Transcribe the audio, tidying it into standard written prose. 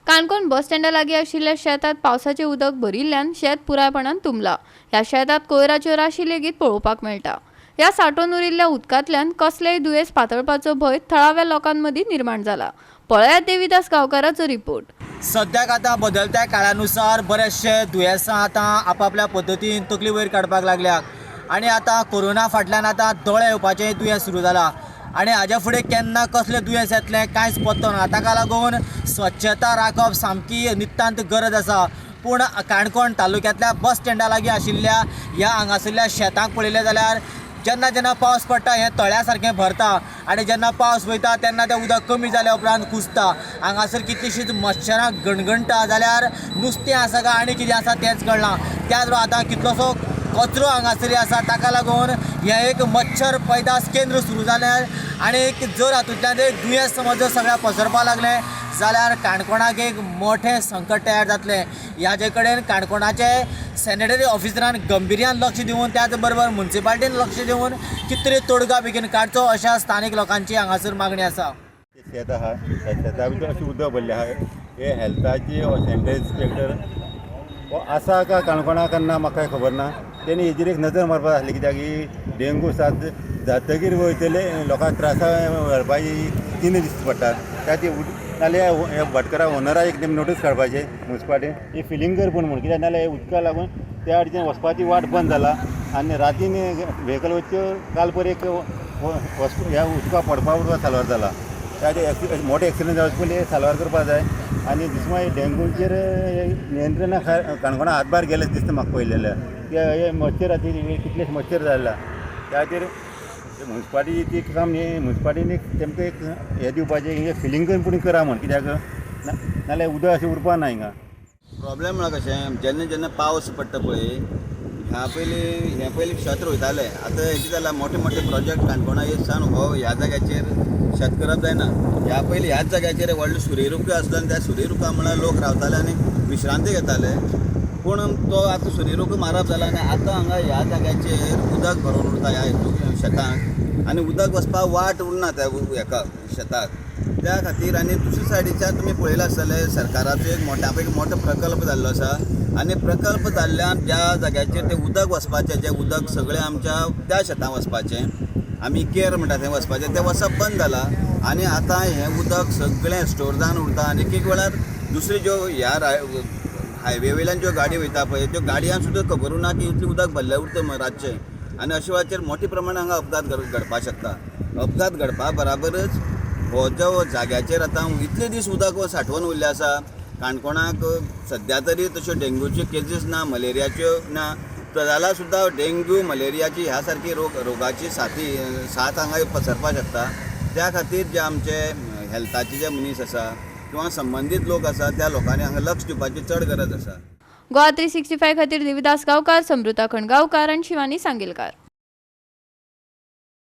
काणकोण बस स्टँडा लागीं आशिल्ल्या शेतांत पावसाचें उदक भरिल्ल्यान शेत पुरायपणान तुंबलां. ह्या शेतांत कोयराच्यो राशी लेगीत पळोवपाक मेळटा. ह्या सांठोवन उरिल्ल्या उदकांतल्यान कसलेय दुयेंस पातळपाचो भंय थळाव्या लोकांमदीं निर्माण जाला. पळयात देविदास गांवकाराचो रिपोर्ट. सद्याक आतां बदलत्या काळानुसार बरेचशे दुयेंसां आतां आपापल्या पद्दतीन तकली वयर काडपाक लागल्या आनी आतां कोरोना फाटल्यान आतां दोळे येवपाचें दुयेंस सुरू जालां आनी हाज्या फुडें केन्ना कसलें दुयेंस येतलें कांयच पत्तो ना. ताका लागून स्वच्छता राखप सामकी नितांत गरज आसा. पूण काणकोण तालुक्यांतल्या बस स्टँडा लागीं आशिल्ल्या ह्या हांगासरल्या शेतांक पळयलें जाल्यार जेन्ना जेन्ना पावस पडटा हें तळ्या सारकें भरता आनी जेन्ना पावस वयता तेन्ना तें उदक कमी जाल्या उपरांत कुसता. हांगासर कितलींशींच मच्छरां गणगणटा जाल्यार नुस्तें आसा काय आनी कितें आसा तेंच कळना. त्याच बरोबर आतां कितलोसो कचरो हांगासर आसा, ताका लागून हें एक मच्छर पैदास केंद्र सुरू जालें आनी जर हातूंतल्यान एक दुयेंस समज जर सगळ्याक पसरपाक लागलें जाल्यार काणकोणाक एक मोठें संकट तयार जातलें. ह्याजे कडेन काणकोणाचे सॅनिटरी ऑफिसरान गंभिर्यान लक्ष दिवन त्याच बरोबर मुन्सिपाल्टीन लक्ष दिवन कितें तरी तोडगा बेगीन काडचो अशा स्थानीक लोकांची हांगासर मागणी आसा. शेत आहा, त्या शेता भितर अशें उदक भरलें आहा. हे हेल्थाची सॅनिटरी इन्स्पेक्टर हो आसा काय काणकोणाक ना म्हाका खबर ना. तेणी हेजेर एक नजर मारपाक आसली, कित्याक ही डेंगू साथ जातकीर वयतले लोकांक त्रासा व्हरपाची चिन्ह दिसता पडटा. त्या ती नाल्यार हे भाटकारा ओनरा एक तेमी नोटीस काडपाचें मुन्सिपाल्टीन ही फिलींग कर पूण म्हूण, कित्याक नाल्यार उदका लागून त्या अडचेन वचपाची वाट बंद जाला आनी रातीन व्हेकल वच्च्यो काल पर एक ह्या उदका पडपा उदका साल्वार जाला. त्या मोठे एक्सिडंट जावचे पयलीं साल्वार करपाक जाय आनी दुसरें डेंगूचेर नियंत्रणा काणकोणा हातभार गेले दिसता म्हाका पळयलें. हे मच्छर खातीर कितलेशे मच्छर जाला, त्या खातीर मुन्सिपाल्टी ती काम न्ही, मुन्सिपाल्टीन तेमकां एक हें दिवपाचें, हें फिलींग करून पूण करा म्हण, कित्याक नाल्यार उदक अशें उरपा ना हिंगा. प्रॉब्लेम म्हळ्यार कशें, जेन्ना जेन्ना पावस पडटा पळय, ह्या पयलीं हें पयलीं शेत रोयताले. आतां हें कितें जालां, मोठे मोठे प्रोजेक्ट काणकोणा येत सावन हो ह्या जाग्याचेर शेत करप जायना. ह्या पयलीं ह्याच जाग्याचेर व्हडलो सुर्यरूख आसलो आनी त्या सुर्यरुखा म्हळ्यार लोक रावताले आनी विश्रांती घेताले. पूण तो आतां सुर्यरूख मारप जाला आनी आतां हांगा ह्या जाग्याचेर उदक भरून उरता ह्या हितून शेतांक आनी उदक वचपाक वाट उरना त्या हेका शेताक. त्या खातीर आनी दुसरे सायडीच्यान तुमी पळयलां आसतलें, सरकाराचो एक मोठ्या पैकी मोठो प्रकल्प जाल्लो आसा आनी प्रकल्प जाल्ल्यान ज्या जाग्याचेर तें उदक वचपाचें, जें उदक सगळें आमच्या त्या शेतां वचपाचें, आमी केर म्हणटा थंय वचपाचें, तें वचप बंद जालां आनी आतां हें उदक सगळें स्टोर जावन उरता. आनी एक एक वेळार दुसरी ज्यो ह्या हायवे वयल्यान ज्यो गाडी वयता पळय, त्यो गाडयांक सुद्दां खबर ना की इतलें उदक भरलें उरता रातचें आनी अशा वेळाचेर मोठ्या प्रमाणान हांगा अपघात घडपाक शकता. अपघात घडपा बराबरच हो जो जाग्याचेर आतां इतले दीस उदक सांठोवन उरलें आसा, काणकोणाक सद्या तरी तश्यो डेंग्यूच्यो केजीस ना, मलेरियाच्यो ना, जाल्यार सुद्दां डेंग्यू मलेरियाची ह्या सारकी रोगाची साथ हांगा पसरपाक शकता. त्या खातीर जे आमचे हेल्थाचे जे मनीस आसा किंवा संबंदीत लोक आसा त्या लोकांनी हांगा लक्ष दिवपाची चड गरज आसा. गोवा 365 खातीर देविदास गांवकार, समृता खणगांवकार आनी शिवानी सांगेलकार.